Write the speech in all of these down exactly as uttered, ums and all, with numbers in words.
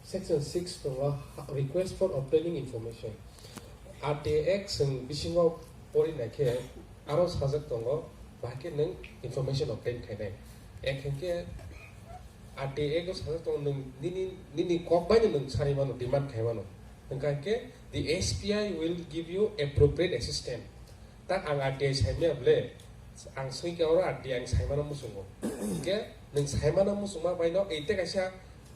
Section six tongo, request for obtaining information. R T I Act chwng bisingo pori naikhe aro sajak tongo, bahai khe nwng information obtain khainai. Ek hinkhe R T I Act o sajak tongo, nwng nini, nini kok baino nwng sanwi mano, demand khai mano. Hwnkha hinkhe the S P I will give you appropriate assistance. Tak ang R T I saimaya bole, ang swngkhe oro R T I ang saimano muchungo. Hinkhe nwng saimano muchungma baino, ei tei kaisa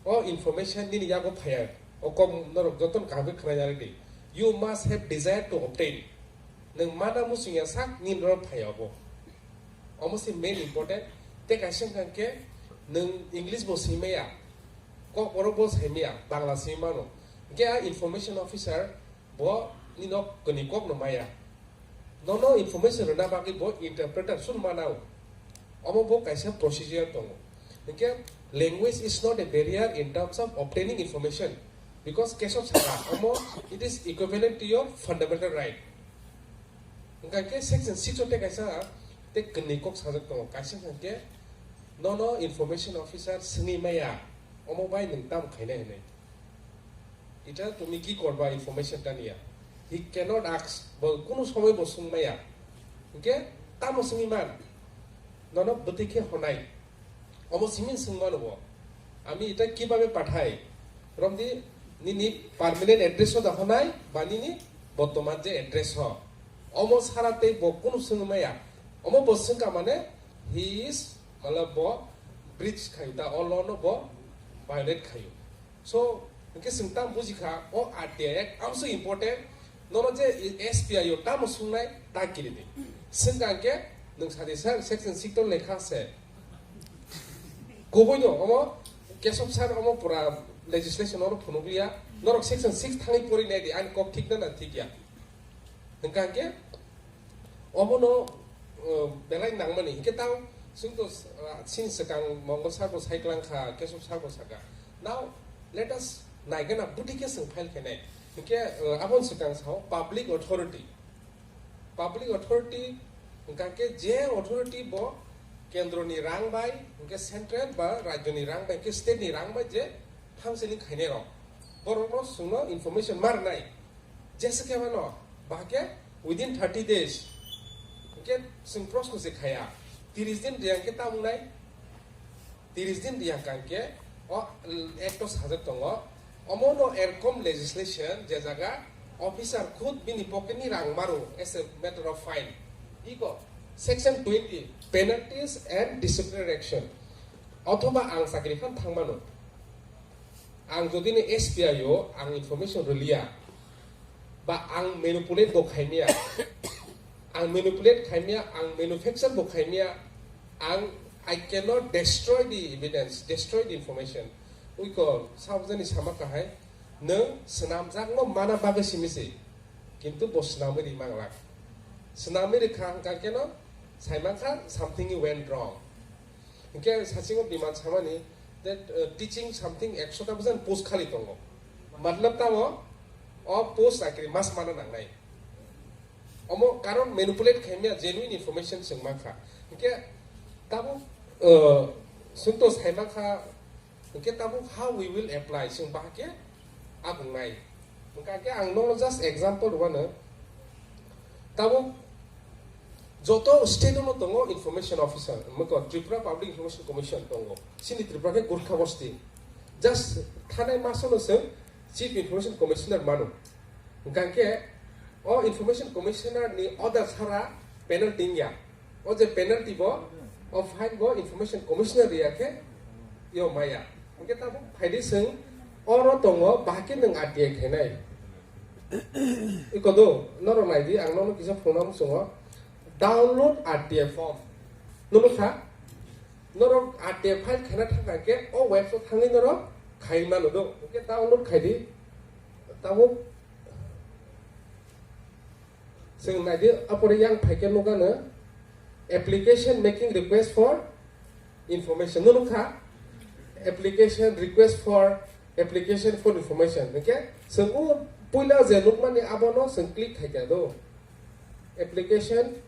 o information nini yago phaiya, o kok norok jotono kaham khe khwnai nari di. You must have desire to obtain. Nwng mana muchungya sak nini oro phaiya obo. Omo se main important. Tei kaisa wngkha khe nwng English bo swimaya, kok borok bo saimaya, Bangla swimano. Hinkhe a information officer bo nino kwnwi kokno maya. Nono information rwna bagwi bo interpreter swn manao. Omo bo kaisa procedure tongo. Hinkhe language is not a barrier in terms of obtaining information, because Keshav saka omo, it is equivalent to your fundamental right. Hwnkha khe section six o tei kaisa tei kwnwi kok sajak tongo. Kaisa hwnkha khe nono information officer swngwi maya, omo bai nwng tamo khainai hwnwi. Ita tumi ki korba information taniya. He cannot ask. Bo kunu somoi bo swngmaya. Hinkhe tamo swngwi man? Nono bwtwi khe honai. Omo simi swngmano bo. Ami ita kibabe pathai? Romdi nini permanent address o da honai ba nini bortoman je address o. Omo sara tei bo kunu swngmaya. Omo bo swngkha mane he is, matlab bo breach khayu ta, o law no bo violate khayu. So, hwnkhe chwng tamo buji kha, o R T I Act amso important, nono je S P I o tamo swngnai, ta kiri di. Swngkha hwnkhe, nwng sadi sir, section six to lekha se. Kubui no, omo, Keshav sir, omo pura legislation oro phunukliya, norok section six thangwi pori nai di, ani kok thik na na thik ya. Hwnkha hwnkhe, obono, uh, belai nangmani. Hinkhe tao chwng to, uh, sini swkang Mongol sir bo sai klang kha, Keshav sir bo saka. Now, let us naigana buti khe chwng file khainai. Hinkhe, uh, aboni swkang sao public authority. Public authority hwnkha khe je authority bo kendroni rang bai, hinkhe central ba rajyoni rang bai, hinkhe state ni rang bai je thamsini khainai rok. Borokno chwngno information ma rwnai. Jesa khe mano, bahai khe within thirty days. Hinkhe chwng proshno se khaya. Tiris din riyang khe tamo wngnai? Tiris din riyang kang khe o act o sajak tongo. Omo no erkom legislation je jaga officer khud bini pocket ni rang maro as a matter of fine. Iko section twenty, penalties and disciplinary action. Othoba ang chakri phan thang mano. Ang jodi ni S P I o ang information rwliya, ba ang manipulate bo khaimya, ang manipulate khaimya, ang manufacture bo khaimya, ang, I cannot destroy the evidence, destroy the information. Uiko sabjani sama kahai, nwng swnamjakno mana bagwi simi se, kintu bo swnamwi ri manglak. Swnamwi rwkha hwnkha keno, saimankha something went wrong. Hinkhe sasingo biman samani that, uh, teaching something ekshota bwsani post khali tongo. Matlab tamo o post akiri mas mana nangnai. Omo karon manipulate khaimya, genuine information chwng mankha. Hinkhe tabuk, uh, chwng to saimankha, hinkhe tabuk how we will apply chwng bahai khe abungnai. Hwnkha khe ang nono just example rwmano. Tabuk joto state-o no tongo information officer, moko Tripura Public Information Commission tongo. Chini Tripura khe Gurkha Bosti. Just thanai masono chwng Chief Information Commissioner mano. Hwnkha khe o Information Commissioner ni order sara penalty wngya. O je penalty bo, o fine bo Information Commissioner riya khe yo maya. Hwnkhe tabuk phaidi chwng oro tongo, bahai khe nwng R T I khainai. Iko do, norok naidi, ang nono kisa phunukna muchungo. Download R T I form. Nukha? Norok R T I file khaina thangkha khe o website thangwi norok khai mano do. Hwnkhe download khaidi. Tabuk Chwng naidi, apore yang phaikhe nukgano application making request for information. Nukha? Application request for, application for information. Hwnkhe chwng o puila je nukmani abono chwng click khaikha do. Application,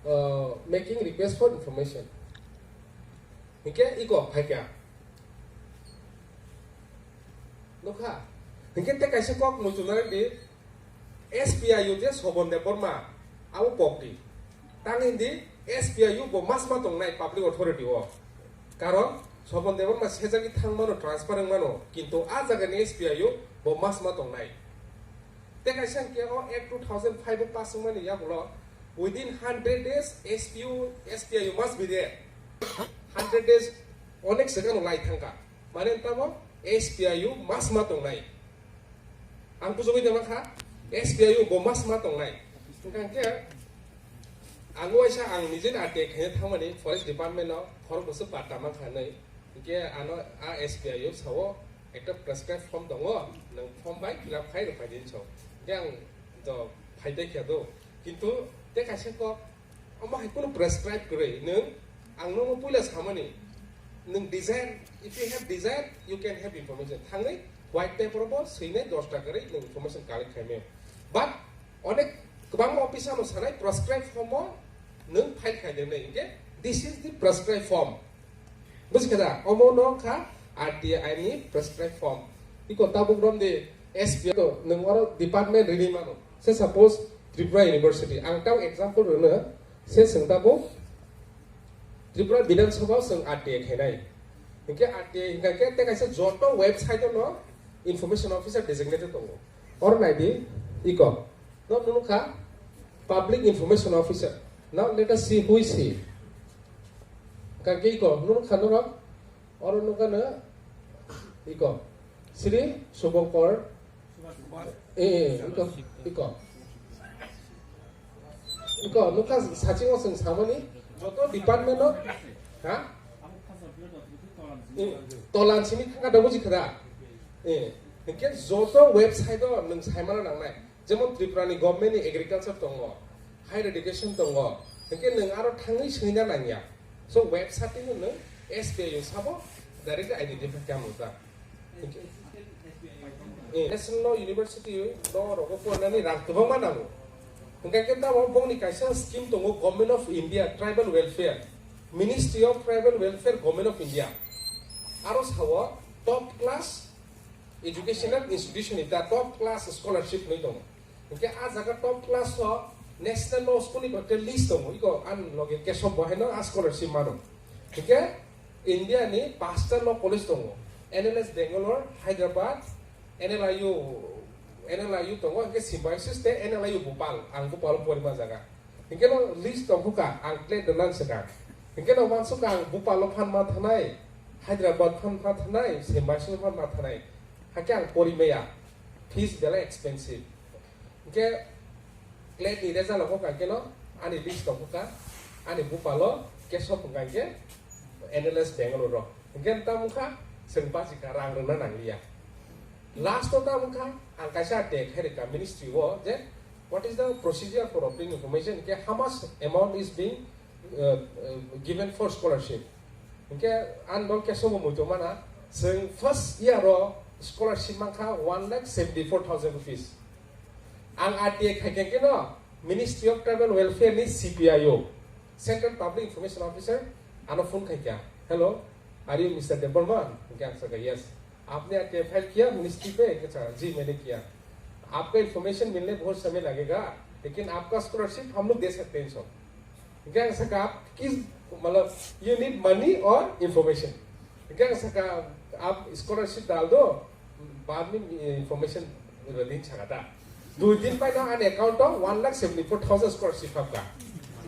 uh, making request for information. Hwnkhe iko phaikha. Nukha? Hinkhe tei kaisa kok muchungnai di, S P I U je Sobon Debbarma, abo kok di. Tang hindi S P I U bo masma tongnai public authority o. Karon Sobon Debbarma sejagwi thangmano, transfer wngmano, kintu a jagani S P I U bo masma tongnai. Tei kaisa hinkhe o Act two thousand five o pass wngmani yagulo, within hundred days S P U, S P I U must be there. Hundred days onek swkang lai thangkha. Mane tamo S P I U masma tongnai. Ang bujugwi tongma kha, S P I U bo masma tongnai. Hwnkha khe ang waisa ang nijeni R T I khaina thangmani forest department no, khorok bwswk patta mankha hinwi. Hinkhe ano a S P I U sao ekta prescribe form tongo, nwng form bai fill up khai rwphai di hinwi sao. Hinkhe ang to phai tei khe do. Kintu tei kaisa kok, omo hai kunu prescribe kwrwi, nwng ang nono puila samani, nwng desire, if you have desire, you can have information. Thangwi white paper bo swinai dosta kwrwi nwng information collect khaimai. But onek kwbangma office ano sanai prescribe form o nwng file khai denai, hinkhe this is the prescribe form. Buji kha da? Omo no kha R T I ni prescribe form. Iko tabuk rom de S P I to nwng oro department rini mano. Se suppose Tripura University. Ang tau example rwno se swng tabuk Tripura Bidhan Sabha o swng R T I khainai. Hinkhe R T I hinkha khe tei kaisa joto website no information officer designated tongo. Oro nai di iko. No nukha public information officer. Now let us see who is he. Kake iko, nung kha norok, oro nung kha no, iko, Sri Subhankar, eh, eh, iko, iko, iko, nung kha sachingo swng samani, joto department no, ha? Eh, tolan simi thangkha da buji kha da? Eh, hinkhe joto website o nwng saimano nangnai. Jemon Tripura ni government ni agriculture tongo, higher education tongo, hinkhe nwng aro thangwi swina nangya. So website no nwng S P I U sabo direct identify khe amwta. Eh, National Law University no rogo pornani rang kwbangma nango. Hinkhe khe tamo bongni kaisa scheme tongo Government of India Tribal Welfare, Ministry of Tribal Welfare, Government of India. Aro sao top class educational institution ni ta top class scholarship hinwi tongo. Hinkhe a jaga top class o national law school ni khe list tongo, iko an loge Kesab bo haino a scholarship mano. Hinkhe India ni pasta law college tongo, N L S Bangalore, Hyderabad, N L I U, N L I U tongo, hinkhe Symbiosis tei N L I U Bhopal, ang Bhopal o porima jaga. Hinkhe no list tongkha ang plate rwna swkang. Hinkhe no uansukha ang Bhopal o phan ma thanai, Hyderabad phan ma thanai, Symbiosis phan ma thanai. Hakhe ang pori maya. Fees belai expensive. Hinkhe plate ni result rok kha khe no ani list tongkha, ani Bhopal o Kesab wngkha hinkhe N L S Bangalore rok. Hinkhe tamo kha, chwng bachikha, rang rwna nangliya. Last o tamo kha, ang kaisa tag khairikha ministry o je, what is the procedure for obtaining information? Ke how much amount is being, uh, uh, given for scholarship? Hinkhe ang bo Kesab bo muitu mana, chwng first year o scholarship mankha one lakh seventy four thousand rupees. Ang R T I khaikhe khe no Ministry of Tribal Welfare ni C P I O, Central Public Information Officer, ano phone khaikha, "Hello, are you Mister Debbarma?" Hinkhe ang sakha, "Yes." "आपने RTI file किया मिनिस्ट्री पे?" हिंके सा, "जी, मैंने किया।" "आपका इन्फॉर्मेशन मिलने बहुत समय लगेगा, लेकिन आपका स्कॉलरशिप हम लोग दे सकते हैं सब।" Hinkhe ang sakha, "आप किस, मतलब, you need money or information?" Hinkhe ang sakha, "आप स्कॉलरशिप डाल दो, बाद में इन्फॉर्मेशन रिलीज छागा था।" Dui din pai no ani account o one lakh seventy four thousand scholarship hapkha.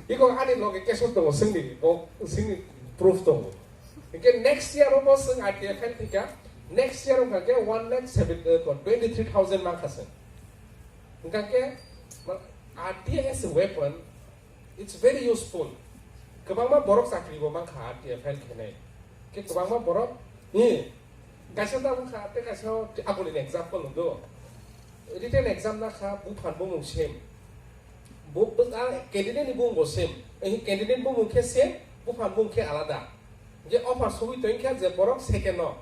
Iko ani loge cash out tongo, singni, bo singni proof tongo. Hinkhe next year o bo sing R T I file thika, next year o hinkhe one lakh seven, eh, twenty three thousand mankha sing. Hinkhe R T I as a weapon, it's very useful. Kwbangma borok chakri bo mankha R T I file khainai. Khe kwbangma borok, eh, kaisa ta wngkha, tei kaisa o aboni example wngdo. Written exam na kha, buphan bumung same. Bu, bu, a, candidate ni bumung bo same. Eh, candidate bumung khe same, buphan bumung khe alada. Hinkhe offer sogwi tong khe je borok second no,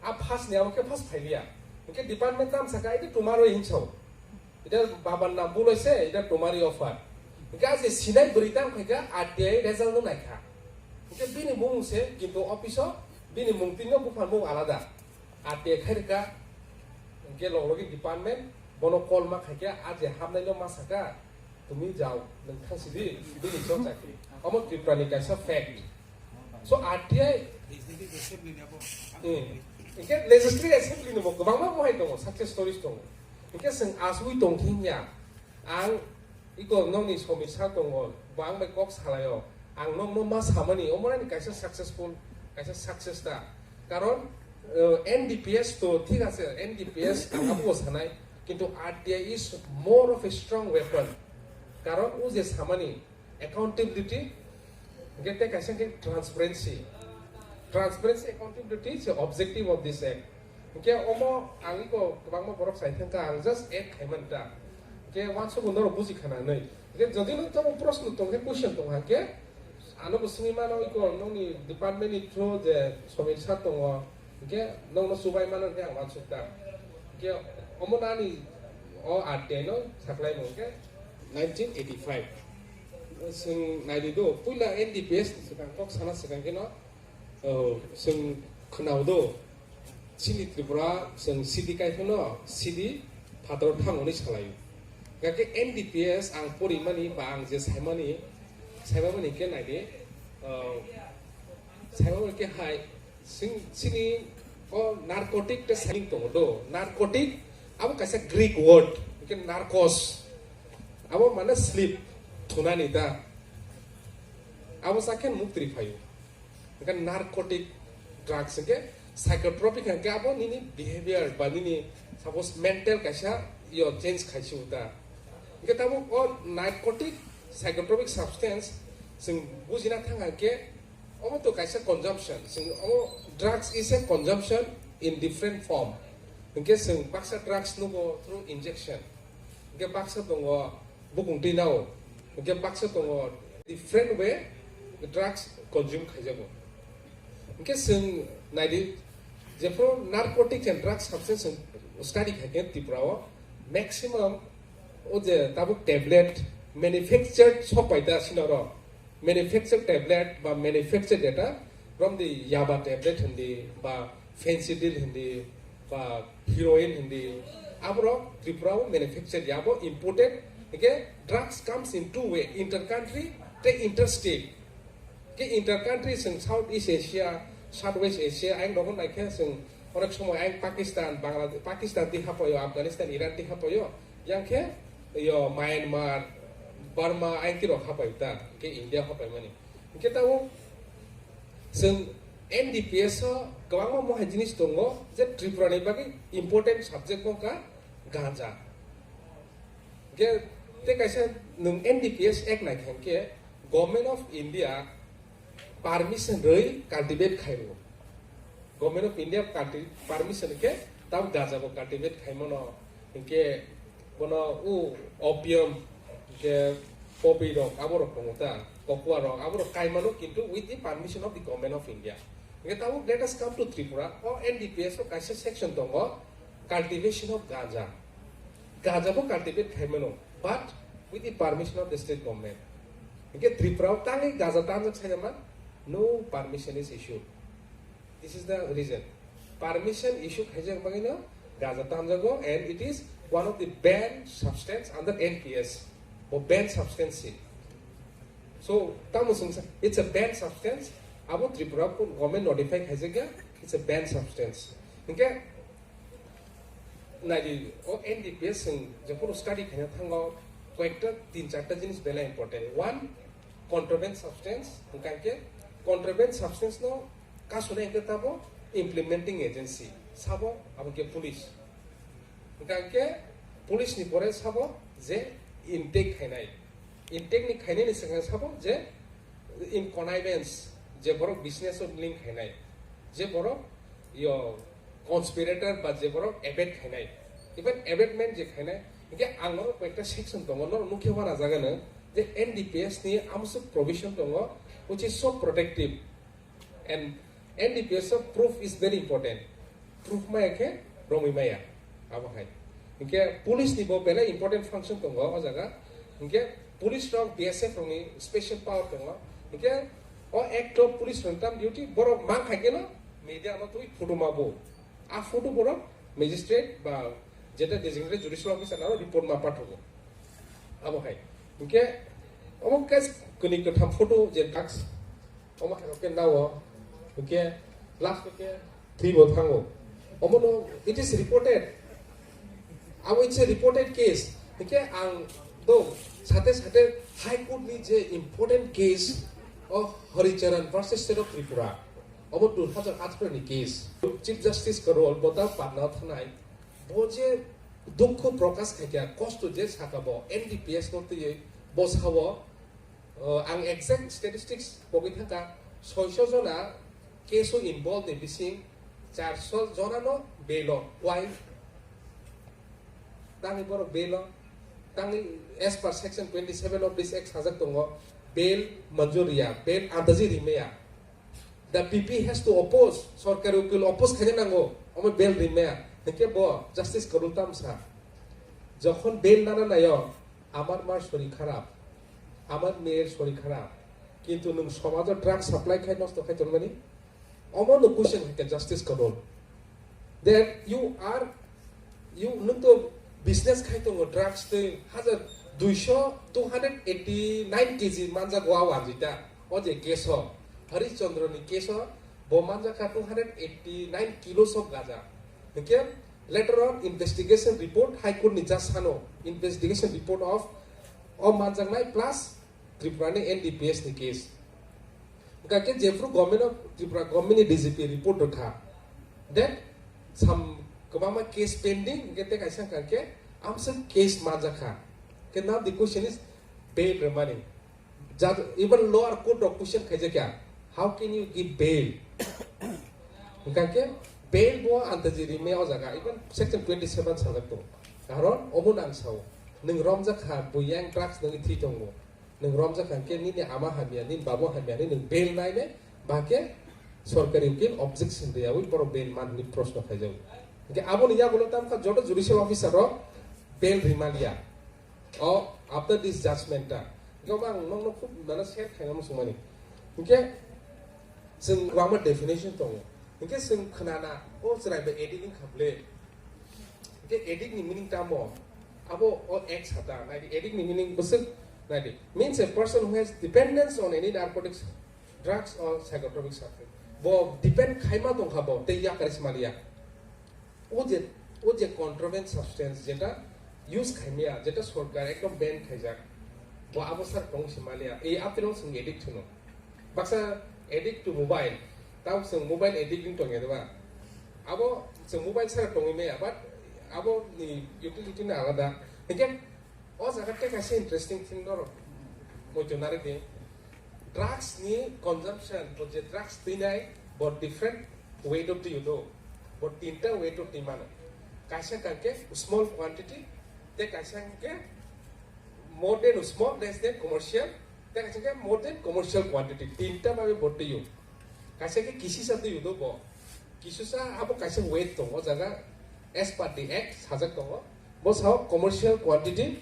a first ni abo khe first phailiya. Hinkhe department tam saka, "Ede tomorrow," hinsao. "Ede babar nam bul oise, ede tomorrow offer." Hinkhe a je sinai bwrwi tam khaikha, R T I result no naikha. Hinkhe bini bumung se, kintu office o bini mung twi no buphan bumung alada. R T I khairikha, Hwnkhe log logi department bono call ma khaikhe, a je hapnaino ma sakha, "Tumi jao, nwng thang sidi, bini chwng chakri." Omo Tripura ni kaisa fact. So R T I, hmm, hwnkhe Legislative Assembly ni bo kwbangma mohai tongo, success stories tongo. Hwnkhe chwng asugwi tong khe wngya, ang iko nokni Somir sir tongo, bo ang bai kok salaio. Ang nokno ma samani, omo ani kaisa successful, kaisa success ta. Karon, eh, N D P S to thik ase, N D P S ang abo sanai, kintu R T I is more of a strong weapon. Karon o je samani, accountability, hwnkhe tei kaisa khe transparency. Transparency, accountability is the objective of this act. Hwnkhe omo ang iko kwbangma borok sai thangkha, ang just add khaimani ta. Hwnkhe uansukgo norok buji khana hinwi. Hwnkhe jodi no tamo proshno tong khe, question tong kha khe, ano bo swngwi mano iko nokni department ni through je Somir sir tongo, hwnkhe nokno chubai mano hwnkhe ang uansuk ta. Hwnkhe omo nani o R T I no saklai mo hwnkhe nineteen eighty-five. Chwng naidi do, puila N D P S ni swkang kok sana swkang khe no, oh, chwng khwnao do, chini Tripura chwng sidi kai phano sidi phator thang hwnwi salaio. Hwnkhe N D P S ang porimani ba ang je saimani, saimani khe naidi, oh, saimani khe hai, chwng chini o narcotic tei signing tongo do, narcotic abo kaisa Greek word, hwnkhe narcos, abo mane sleep, thunani da. Abo sakhe muktri phaio. Hwnkhe narcotic drugs hwnkhe psychotropic hwnkhe abo nini behavior ba nini suppose mental kaisa yo change khaisi uta. Hwnkhe tamo o narcotic psychotropic substance chwng bujina thang hwnkhe omo to kaisa consumption. Chwng omo drugs is a consumption in different form. Hwnkhe chwng baksa drugs nugo through injection. Hwnkhe baksa tongo bukung twi nao. Hwnkhe baksa tongo different way drugs consume khaijago. Hwnkhe chwng naidi, jephru narcotics and drugs substance chwng study khaikhe Tripura o maximum o je tabuk tablet manufactured sok paita sinoro manufactured tablet ba manufactured data from the yaba tablet hindi ba fentanyl hindi ba heroin hindi, aborok Tripura o manufacture ya, abo imported. Hwnkhe drugs comes in two way, inter country tei inter state. Ke inter country chwng South East Asia, South West Asia, ayang rokno naikhe chwng onek somoy ayang Pakistan, Bangladesh, Pakistan twi hapaio, Afghanistan, Iran twi hapaio, yang khe yo Myanmar, Burma ayang twi rok hapai ta, ke India hapai mani. Hwnkhe tabuk chwng N D P S o kwbangma mohai jinis tongo je Tripura ni bagwi important subject wngkha ganja. Hwnkhe tei kaisa nwng N D P S Act naikha hwnkhe Government of India permission rwi cultivate khaio. Government of India culti-, permission khe tabuk ganja bo cultivate khaimano, hwnkhe bono o opium, hwnkhe poppy rok, aborok tongo ta, cocoa rok, aborok kaimano, kintu with the permission of the Government of India. Hwnkhe tabuk let us come to Tripura, o N D P S o kaisa section tongo, cultivation of ganja. Ganja bo cultivate khaimano, but with the permission of the state government. Hwnkhe Tripura o tangwi ganja tanjak sainama, no permission is issued. This is the reason. Permission issue khaijak bagwino ganja tanjago and it is one of the banned substance under N P S. Bo banned substance si. So, tamo chwngsa, it's a banned substance. Abo Tripura government notify khaijak ya, it's a banned substance. Hwnkhe, naidi, o N D P S chwng jephuru study khaina thango, koyekta tin charta jinis belai important. One, contraband substance, hwnkhe contraband substance no kasune hwnkhe tamo implementing agency, sabo abo khe police. Hwnkhe police ni pore sabo je intake khainai. Intake ni khainai ni swkang sabo je in connivance, je borok business o link khainai, je borok yo conspirator ba je borok abet khainai, even abetment je khainai, hwnkhe ang norok koyekta section tongo, norok nukhe wana jagano je N D P S ni amsuk provision tongo, which is so protective. And N D P S o proof is very important. Proof maya khe romwi maya. Abo hai. Hwnkhe police ni bo belai important function tongo o jaga. Hwnkhe police rok, B S F rok ni special power tongo. Hwnkhe o act o police rok tam duty, borok mang khai khe no media no twi photo ma bo. A photo borok Magistrate ba jeta designated judicial officer naro report ma pathogo. Abo hai. Hingke omo case kuni kotham photo je drugs omo hai ke nawo. Hingke last ke three bo thango. Omo no it is reported. Abo it's a reported case. Hingke ang do sate sate High Court ni je important case of Haricharan versus State of Tripura. Omo two thousand eighteen ni case. Chief Justice Karol bota patna thanai. Bo je dukhu prokash khaikha, kosto je saka bo, N D P S no twiwi bo sao, uh, ang exact statistics pogwi thangkha, soiso jona case o involved ni bising charso jona no bail o, why? Tangwi borok bail o, tangwi as per section twenty seven of this act sajak tongo, bail manjur ya, bail andaji rimaya. The P P has to oppose, sorkari ukil oppose khaina nango, omo bail rimaya. Hingke bo Justice Karul tamsa. Jokhon bail nana nayo, amar mar sori kharap, amar mer sori kharap. Kintu nwng somajo drug supply khai nosto khai tongmani. Omo no question hingke Justice Karul. Then you are, you nwng to business khai tongo drugs twi hajar duiso, two hundred eighty nine K G manjak wa wanjita. O je case o, Harish Chandra ni case o, bo manjak kha two hundred eighty nine kilos of gaja. Hingke later on investigation report High Court ni judge sano investigation report of o manjaknai plus Tripura ni N D P S ni case. Hingke jephru government of Tripura government ni D G P report rwkha. Then sam kwbangma case pending, hingke tei kaisa hingka khe amsa case manjakha. Ke now the question is bail rwmani. Judge, even lower court rok question khaijakya, how can you give bail? Hingka khe bail bo antaji rime o jaga, even section twenty seven sajak tongo. Karon obo nang sao, nwng romjak kha, bo yang drugs nangwi thwi tongo. Nwng romjak kha khe nini ama hamya, nini babo hamya, nini nwng bail nai ne, ba khe sorkari ukil objection riyawi borok bail man hwnwi proshno khaijago. Hingke aboni yagulo tamkha joto judicial officer rok bail rimaliya. O after this judgment ta. Hingke obo ang nokno khub nana share khaina muchungmani. Hingke chwng kwbangma definition tongo. Hingke chwng khnana o chwrai bai addict wngkha ble. Hingke addict ni meaning tamo? Abo o ek sata, naidi addict ni meaning bwswk naidi. Means a person who has dependence on any narcotics, drugs or psychotropic substance. Bo depend khaima tongkha bo, tei yakari smalia. O je, o je contraband substance jeta use khaimaya, jeta sorkar ekdom ban khaijak. Bo abo sar tong smalia. Ei apirong sing addict hwno. Baksa addict to mobile. Tamo chwng mobile addict wng tongya diba? Abo chwng mobile sara tongwi maya, but abo ni utility no alada. Hingke o jaga tei kaisa interesting thing norok moito nari di. Drugs ni consumption, bo je drugs twinai, bo different weight o twi do. Bo tinta weight o twi mano. Kaisa hingke small quantity, tei kaisa hingke more than small, less than commercial, tei kaisa khe more than commercial quantity, tinta babe bo twiyo. Kaisa khe kisisa twiyo do bo. Kisisa abo kaisa weight tongo o jaga as per the act sajak tongo. Bo sao commercial quantity,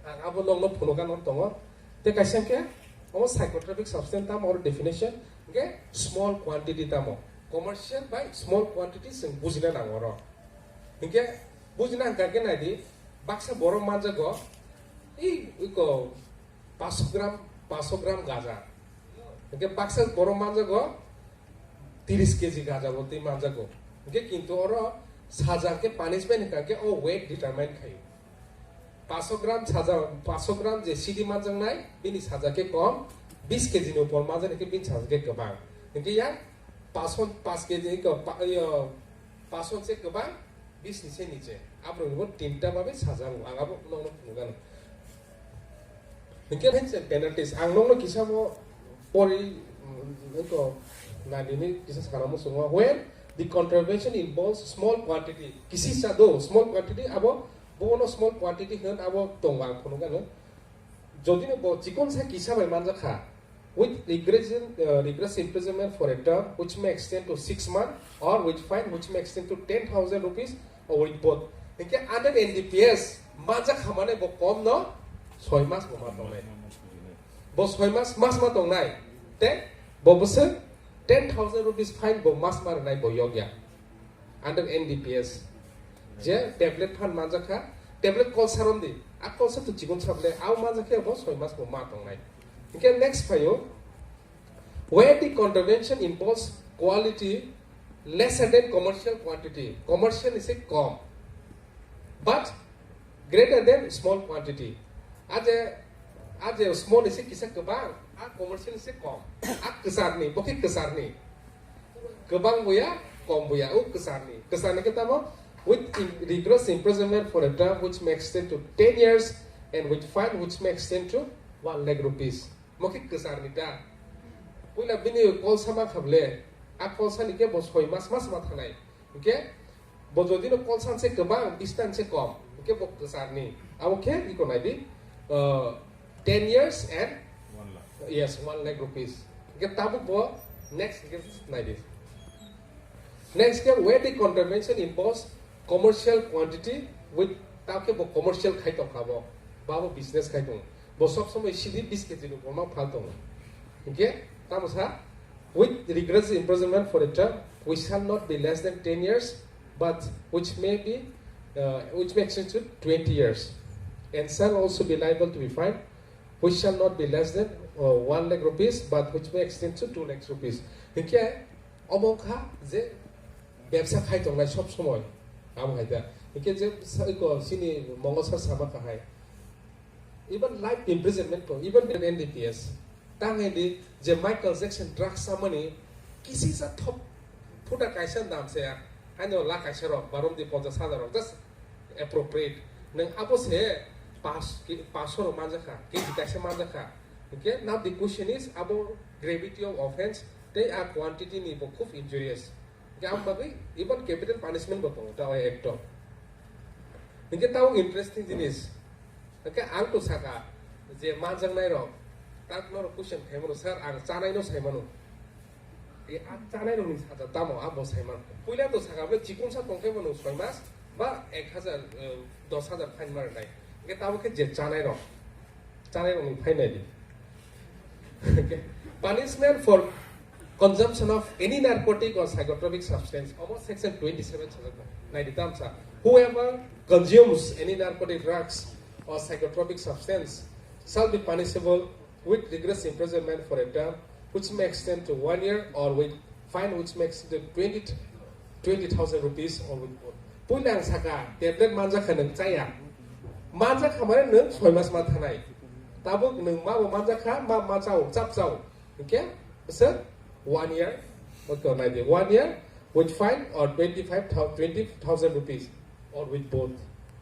ang abo nokno phunukha nang tongo. Tei kaisa khe omo psychotropic substance tamo oro definition, hingke small quantity tamo. Commercial by small quantity chwng bujina nango oro. Hingke bujina hingka khe naidi, baksa borok manjago, ei, iko, paanch gram, paanch gram gaja. Hingke baksa borok manjago, tiris K G gaja bo tei manjago. Hingke kintu oro saja khe punishment hingka khe o weight determine khaio. Paanch gram saja, paanch gram je sidi manjaknai, bini saja khe kom, bis K G ni upor manjaknai khe bini saja khe kwbang. Hingke yang paanch, paanch K G iko, pa-, iyo, paanch se kwbang, bis ni se niche. Aborok ni bo tinta babe sajago, ang abo nokno phunukgano. Hingke hai se penalties, ang nokno kisa bo pori, mm, iko, nadini kisa sana muchungo. When the contravention involves small quantity, kisisa do, small quantity, abo, bono small quantity hwn, abo tongo ang phunukgano. Jodi no bo chikon sa kisa bai manjakha, with regression, uh, regress imprisonment for a term which may extend to six months or with fine which may extend to ten thousand rupees or with both. Hingke under N D P S manjakha mane bo kom no soi mas bo ma tongnai. Bo soi mas, mas ma tongnai. Te bo bwswk ten thousand rupees fine bo mas ma rwnai bo yokya. Under N D P S. Je tablet phan manjakha, tablet kolsa romdi, a kolsa to chikon sable, au manjakhe bo soi mas bo ma tongnai. Hingke next phaio, where the contravention involves quality lesser than commercial quantity, commercial ni se kom, but greater than small quantity. Aje, aje small ni se kisa kebang, a commercial ni se kom, a kesar ni, bo khe kesar ni. Kebang boya, kom boya, o kesar ni. Kesar ni khe tamo, with in-, rigorous imprisonment for a term which may extend to ten years and with fine which may extend to one lakh rupees. Mo khe kesar ni ta. Puila bini kolsa ma khable, a kolsa ni khe bo soi mas mas ma thanai. Hingke bo jodi no kolsa se kebang, bistan se kom, hingke bo kesar ni. Abo khe iko nai di, uh, ten years and One lakh. Yes, one lakh rupees. Hingke tabuk bo next hingke nai di. Next ke where the contravention involves commercial quantity with, ta khe bo commercial khai tong kha bo, ba bo business khai tong. Bo sob somoi sidi bis kg ni kolma phal tong. Hingke tamo sa, with rigorous imprisonment for a term which shall not be less than ten years, but which may be, uh, which may extend to twenty years, and shall also be liable to be fined, which shall not be less than, uh, one lakh rupees, but which may extend to two lakhs rupees. Hingke omo kha je bebsa khai tongnai sob somoi, amo hai da. Hingke je sa-, ko sini Mongol sir sama kahai. Even life imprisonment ko, even N D P S. Tang hai di je Michael Jackson drugs samani kisi sa thop phuta kaisa dam se ya. Haino la kaisa rok, barom di ponchas hajar rok, just appropriate. Nang abo se pas, ki-, paso rok manjakha, kg kaisa manjakha. Hingke now the question is abo gravity of offense tei a quantity ni bo khub injurious. Hingke ang bagwi even capital punishment bo tongo ta o act o. Hingke tao interesting jinis. Hingke ang to saka je manjaknai rok, tak norok question khaimano, "Sir, ang chanai no saimano." E, a chanai rokni saja tamo abo saiman. Puila to saka ble chikonsa tongkhe bono soi mas ba ek hajar, eh, dos hajar fine ma rwnai. Hingke tamo khe je chanai rok, chanai rokni fine nai di. Punishment for consumption of any narcotic or psychotropic substance. Omo section twenty-seven sajak nai di tamsa. Whoever consumes any narcotic drugs or psychotropic substance shall be punishable with rigorous imprisonment for a term which may extend to one year or with fine which may extend to twenty, twenty thousand rupees or with both. Puila ang saka, tablet manjakha nang chaya. Manjakha mane nang soi mas ma thanai. Tabuk nang ma bo manjakha, ma, ma chao, chap chao. Okay? Sir, one year. Okay, nai di. One year with fine or twenty-five thousand, twenty thousand rupees or with both.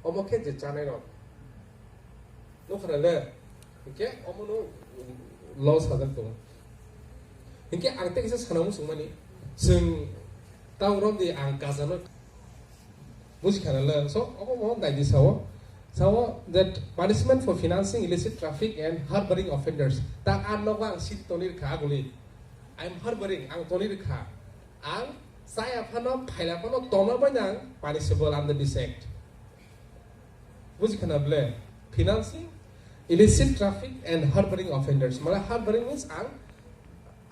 Omo khe je chanai rok. Nukha na le? Hingke omo no law sajak tongo. Hingke ang tei kisa sana muchung mani, chwng tao romdi ang gajano buji kha na le. So, omo mo dai di sao. Sao that punishment for financing illicit traffic and harboring offenders. Ta ang nogo ang sit toni rikha aguli. I am harboring, ang toni rikha. Ang chaya phano, phaila phano, tongna bai nang punishable under this act. Buji khana ble? Financing illicit traffic and harboring offenders. Mane harboring means ang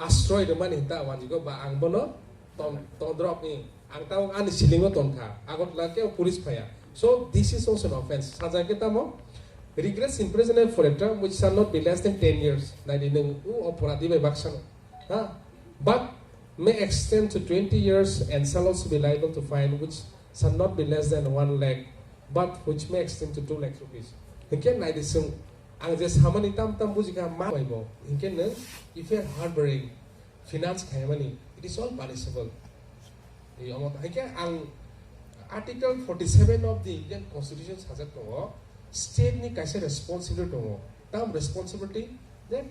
asroy rwmani hinta wanjigo ba ang bono ton, tondrop ni ang tamo ani silingo tongkha. Agartala ke police phaya. So this is also an offense. Sajak ke tamo? Rigorous imprisonment for a term which shall not be less than ten years. Nai di nung u oporadhi bai baksa no. Ha? But may extend to twenty years and shall also be liable to fine which shall not be less than one lakh, but which may extend to two lakh rupees. Hingke nai di sung, ang je samani tam tam buji kha ma bai bo. Hingke nung, if you are harboring, finance khaimani, it is all punishable. Ei omo hingke ang Article forty-seven of the Indian Constitution sajak tongo, state ni kaisa responsibility tongo. Tam responsibility that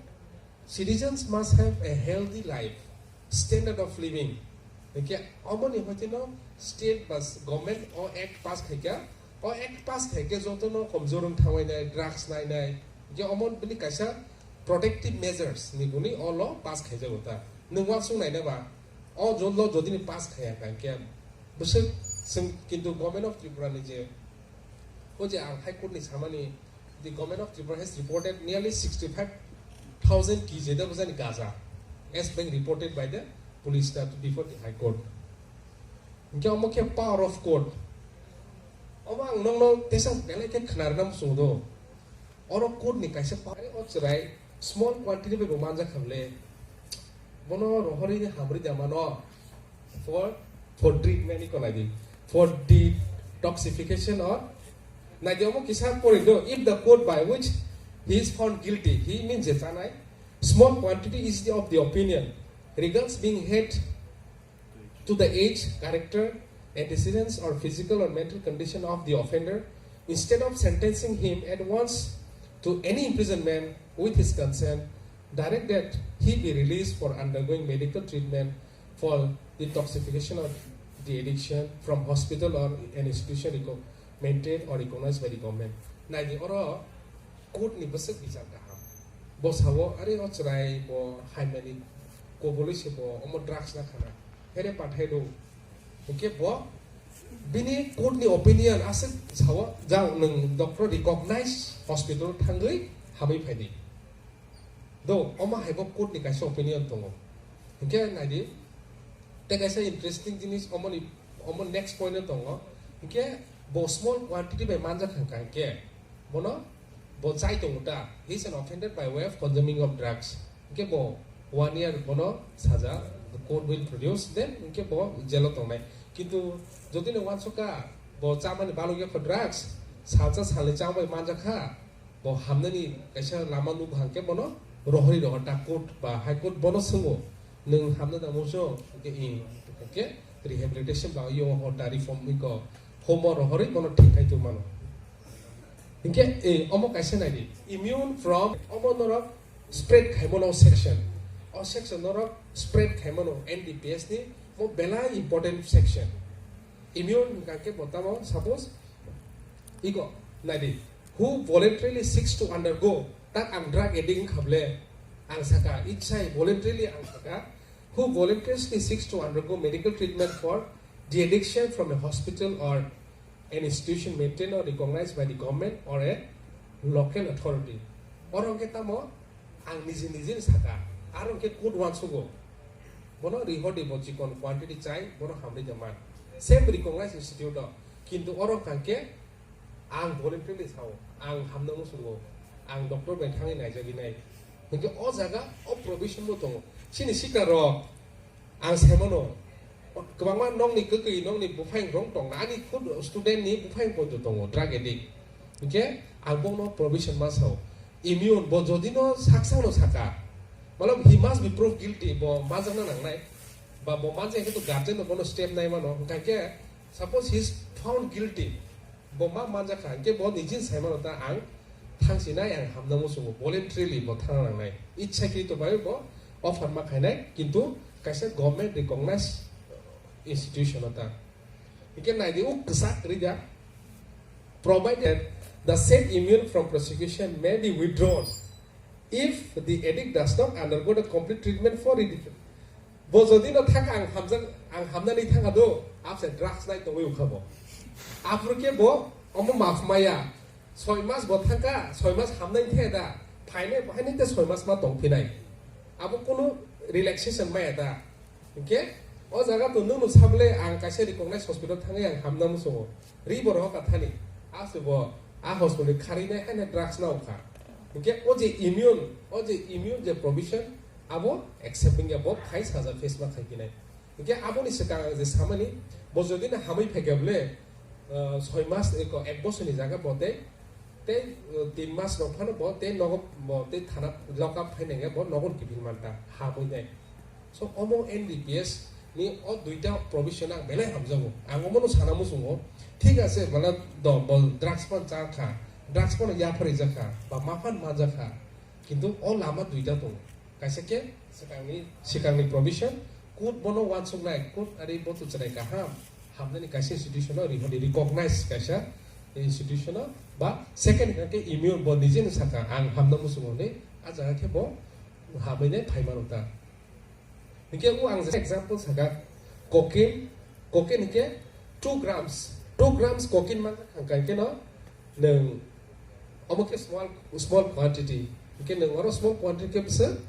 citizens must have a healthy life, standard of living. Hingke omoni hoitino state ba government o act pass khaikha, o act pass khaikhe jotono komjor wng thangwi nai, drugs nai nai. Hingke omo bini kaisa protective measures ni guni o law pass khaijago ta. Nwng uansuk naina ba, o jo-, law jodi ni pass khaiya kha hingke bwswk chwng kintu Government of Tripura ni je, o je ang High Court ni samani, the Government of Tripura has reported nearly sixty-five thousand K G da bujani gaja, as being reported by the police that before the High Court. Hingke omo khe power of court. Omo ang nokno tesa belai khe khna rwna muchungo do. Oro code ni kaisa pa-, o chwrai small quantity bai bo manjak kha bwle. Bono rohorwi ni hamrwi da mano for, for treatment iko nai di. For detoxification or nai di omo kisa pori do. If the code by which he is found guilty, he means je chanai, small quantity is the, of the opinion, regards being had to the age, character, antecedents, or physical or mental condition of the offender, instead of sentencing him at once to any imprisonment with his consent, direct that he be released for undergoing medical treatment for detoxification of the addiction from hospital or an institution reco-, maintained or recognized by the government. Nai di oro court ni bwswk bichar kaham. Bo sao, "Are o chwrai bo haimani kobului se bo omo drugs na khana. Here pathai do." Hwnkhe bo bini court ni opinion aswk sao, "Jang nwng doctor recognize hospital thangwi hamwi phaidi." Do, omo hai bo court ni kaisa opinion tongo. Hwnkhe nai di, tei kaisa interesting jinis omo ni, omo next point o tongo. Hwnkhe bo small quantity bai manjak kha hwnkhe bono bo chai tongo ta, he is an offender by way of consuming of drugs. Hwnkhe bo one year bono saja, the court will produce, then hwnkhe bo jail o tongnai. Kintu jodi no uansukha bo chamani balok yakho drugs, salsa salni chama bai manjak kha, bo hamnani kaisa lama nukha hwnkhe bono rohorwi rohor ta court ba high court bono swngo, "Nwng hamna da muchung?" Hwnkhe, "Ing." Hwnkhe rehabilitation ba yo ho ta reform iko homo rohorwi bono thik khai tongmano. Hwnkhe, eh, omo kaisa nai di, immune from, omo norok spread khaimano section. O section norok spread khaimano N D P S ni, mo belai important section. Immune hwnkha khe bo tamo, suppose, iko, nai di, who voluntarily seeks to undergo, tak ang drug addict wngkha bwle, ang saka, ichai voluntarily ang saka, who voluntarily seeks to undergo medical treatment for the addiction from a hospital or an institution maintained or recognized by the government or a local authority. Oro hwnkhe tamo ang niji niji ni saka, aro hwnkhe court uansugo. Bono rihordi bo chikon quantity chai, bono hamri de man. Same recognized institute o, kintu oro hwnkhe ang voluntarily sao, ang hamna muchungo, ang doctor bai thangwi naijagwi nai. Hwnkhe o jaga o provision bo tongo. Chini sikla rok ang saimano, kwbangma nokni kwkwi, nokni buphang rok tongna, ani khud student ni buphang poito tongo, drug addict. Hwnkhe ang bono provision ma sao. Immune, bo jodi no saksa no saka, matlab, he must be proved guilty, bo manjakna nangnai, ba bo manjak khe to guardian no bono step nai mano, hwnkha khe suppose he is found guilty, bo ma manjak kha, hwnkhe bo nijin sai mano ta ang thang sinai, ang hamna muchungo, voluntarily bo thang nangnai, ichha kri to bai bo offer ma khainai, kintu kaisa government recognized institution o ta. Hwnkhe nai di, o kwchak kwrwi da, provided the said immune from prosecution may be withdrawn if the addict does not undergo the complete treatment for rehabilitation. Bo jodi no thang ang hamjak, ang hamnani thang ado, abse drugs nai tongwi ukha bo. Aphuru khe bo omo maph maya, soi mas bo thangkha, soi mas hamnai the da, phainai, phainai te soi mas ma tong phinai. Abo kunu relaxation maya da. Hwnkhe o jaga to nwng no sable ang kaisa recognized hospital thangwi ang hamna muchungo. Ri borok kathani. Ase bo a hospital kharwi nai haino drugs na ukha. Hwnkhe o je immune, o je immune je provision abo accept wngya bo khai saja face ma khai kinai. Hwnkhe aboni swkang je samani bo jodi na hamwi phaikha bole, ah, soi mas eko ek bosor ni jaga bo tei, tei, ah, tin mas rok phano bo tei nogo bo tei thana lock up phainai bo nogon kiphil manta hamwi nai. So, omo N D P S ni o duita provision ang belai hamjago. Ang omono sana muchungo. Thik ase, mane do, bo drugs pan cha kha, drugs pan yapharwi jakha, ba maphan manjakha. Kintu o lama duita tongo. Kaisa khe swkangni, swkangni provision, court bono uansuknai, court ari bo tuchrai kaham, hamnani kaisa institution o rihordi recognize kaisa institution o, ba second hwnkhe immune bo nijeno sakha, ang hamna muchungo hinwi, a jaga khe bo hamwi nai phaimano ta. Hingke o ang example saka, cocaine, cocaine hingke two grams, two grams cocaine man hingka hingke no nwng omo ke small, small quantity, hingke nwng oro small quantity ke bwswk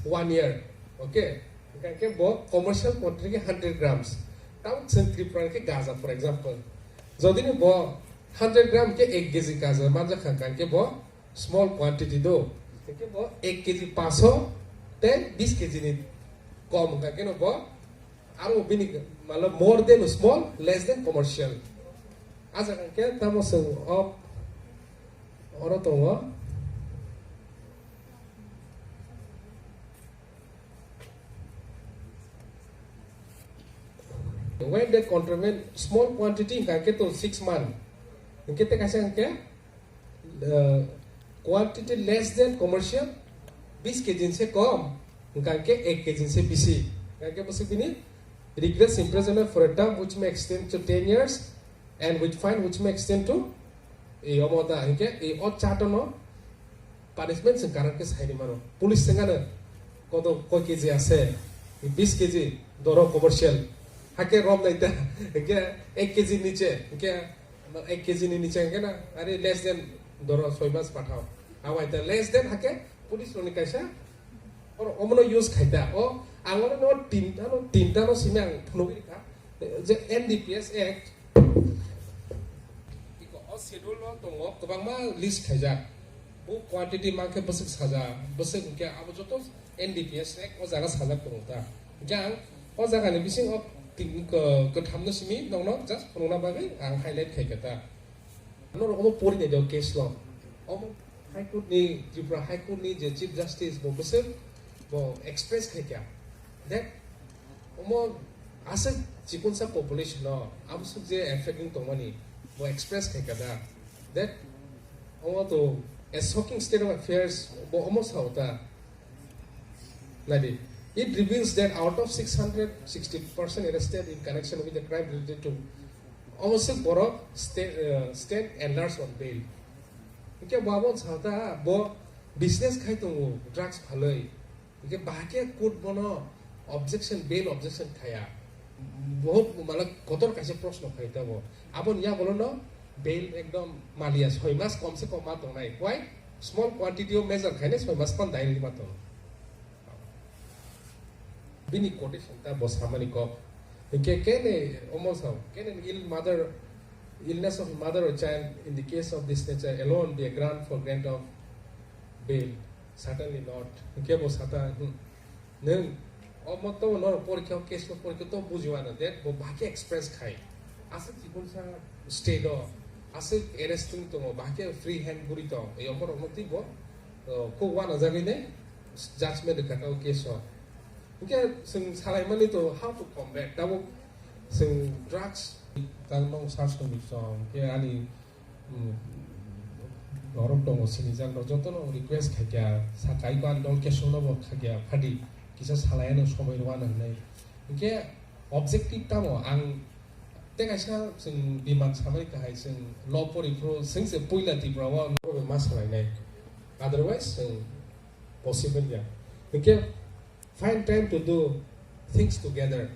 one year, okay? Hingka hingke bo commercial quantity ke hundred grams. Tamo chwng Tripura ke gaja, for example, Jodi ni bo hundred gram ke ek kg kaja manjak kha, hwnkhe bo small quantity do. Hwnkhe bo ek kg paso tei bis kg ni kom, hwnkhe no bo aro bini, malo, more than small, less than commercial. Ajak hwnkhe tamo chwng o, oro tongo. When they contravene small quantity, hwnkhe to six month. Hwnkhe te kaisa hwnkhe, uh, quantity less than commercial, bis kg se kom, hwnkhe ek kg se bisi. Hwnkhe bwswk bini regress imprisonment for a term which may extend to ten years and with fine which may extend to, e, omo da, hwnkhe, e, o chart no punishment se karak ke sai mano. Police se ngano koto koi kg ase, bis kg doro commercial. Hake rom naita, hwnkhe ek kg niche, hwnkhe ek kg ni niche hwnkhe na, are less than doro soi mas pathao. Awai ta less than hake police roni kaisa, oro omono use khaita. O, ang oro no tinta no, tinta no simi ang phunugwi kha. Je N D P S Act, iko o schedule o tongo, kwbangma list khaijak. Bo quantity mankhe bwswk saja, bwswk hwnkhe abo joto N D P S Act o jaga sajak tongo ta. Hwnkhe ang o jagani bisingo tin-, ko-, kwthamno simi nokno just phunukna bagwi ang highlight khaikha ta. Norok omo pori naidi o case no. Omo High Court ni, Tripura High Court ni je Chief Justice bo bwswk bo express khaikha that omo aswk chikonsa population no amswk je affect wng tongmani bo express khaikha da that omo to a shocking state of affairs bo omo sao ta. Nadi, it reveals that out of six hundred, sixty percent arrested in connection with the crime related to omo se borok sta-, uh, stand enlarged on bail. Hwnkhe bo abo sa ta bo business khai tongo drugs phalwi. Hwnkhe bahai khe court bono objection, bail objection khaya. Bohut mala kotor kaisa proshno khai tabo. Aboni yagolo no bail ekdom maliya soi mas kom se kom ma tongnai. Why? Small quantity o measure khainai soi mas pan direct ma tong. Bini quotation ta bo samani kok. Hwnkhe kene omo sao, can an ill mother, illness of mother or child in the case of this nature alone be a ground for grant of bail? Certainly not. Hwnkhe bo sata, hmm. Nwng omo to no porikha, case no porikha to bujiwano that bo bahai khe express khai. Aswk chikonsa state o, aswk arresting tongo, bahai khe free hand buri tong. Ei omorokno twi bo, uh, kok wanajagwi nai judgment rwkha ta o case o. Hwnkhe chwng salaimani to how to combat, tabuk chwng drugs. Tang nong sar songwi chong, hwnkhe ani, um, norok tongo sinijak rok jotono request khaikha, sakai ko ani dol kesung no bo khaikha, phadi kisa salai ano somoi rw ano hinwi. Hwnkhe objective tamo ang tei kaisa chwng demand samani kahai chwng law pori phuru chwng se puila Tripura o ma salainai, otherwise chwng possible ya. Hwnkhe find time to do things together.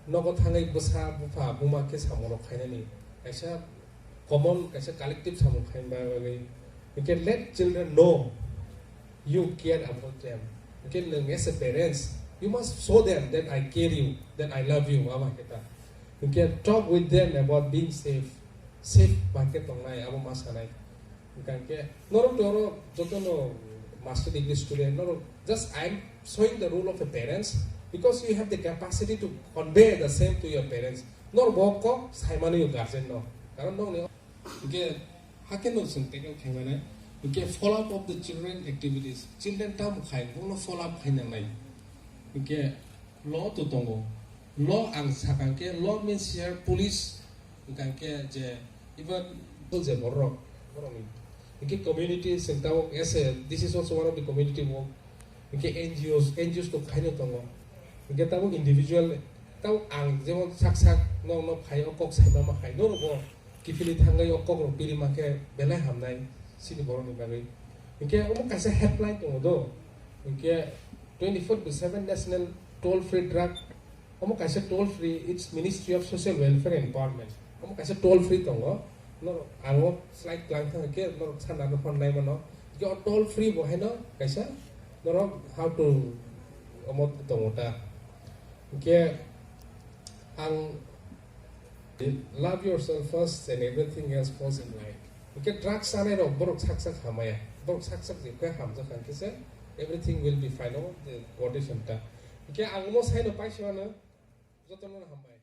Nogo thangwi bwsa, bupha, buma khe samungrok khainani kaisa common, kaisa collective samung khaina bagwi. You can let children know you care about them. You can, as a parents, you must show them that I care you, that I love you. Abo hai khe ta. You can talk with them about being safe. Safe ba khe tongnai, abo ma sanai. Hwnkhe norok to oro jotono master degree student, norok just I am showing the role of a parents because you have the capacity to convey the same to your parents. Norok bo kok saimani o guardian no, karon nokni hwnkhe hakhe no chwng tackle khaimani. Hwnkhe follow up of the children activities, children tamo khai, bono follow up khainangnai. Hwnkhe law to tongo. Law ang sakha khe law means here police, hwnkha khe je even je borok, borokni hwnkhe community chwng tabuk as a, this is also one of the community work. Hwnkhe N G Os, N G Os to khaino tongo. Hwnkhe tabuk individual, tabuk ang jemon sak sak nok nok phai o kok saima ma hai, norok bo kiphilwi thangwi o kok rok piri ma khe belai hamnai chini borokni bagwi. Hwnkhe omo kaisa helpline tongo do. Hwnkhe twenty-four by seven national toll free drug, omo kaisa toll free, it's Ministry of Social Welfare and Empowerment. Omo kaisa toll free tongo. Norok ang o slide klang thang khe norok sana no phone nai mano. Hwnkhe o toll free bo haino kaisa norok how to omo tongo ta. Hwnkhe ang Love yourself first and everything else falls in line. Hwnkhe drugs chanai rok borok sak sak hamaya. Borok sak sak jekhe hamjak hwnkhe se everything will be fine. O je quotation ta. Hwnkhe ang mo saino paisano jotono hambai.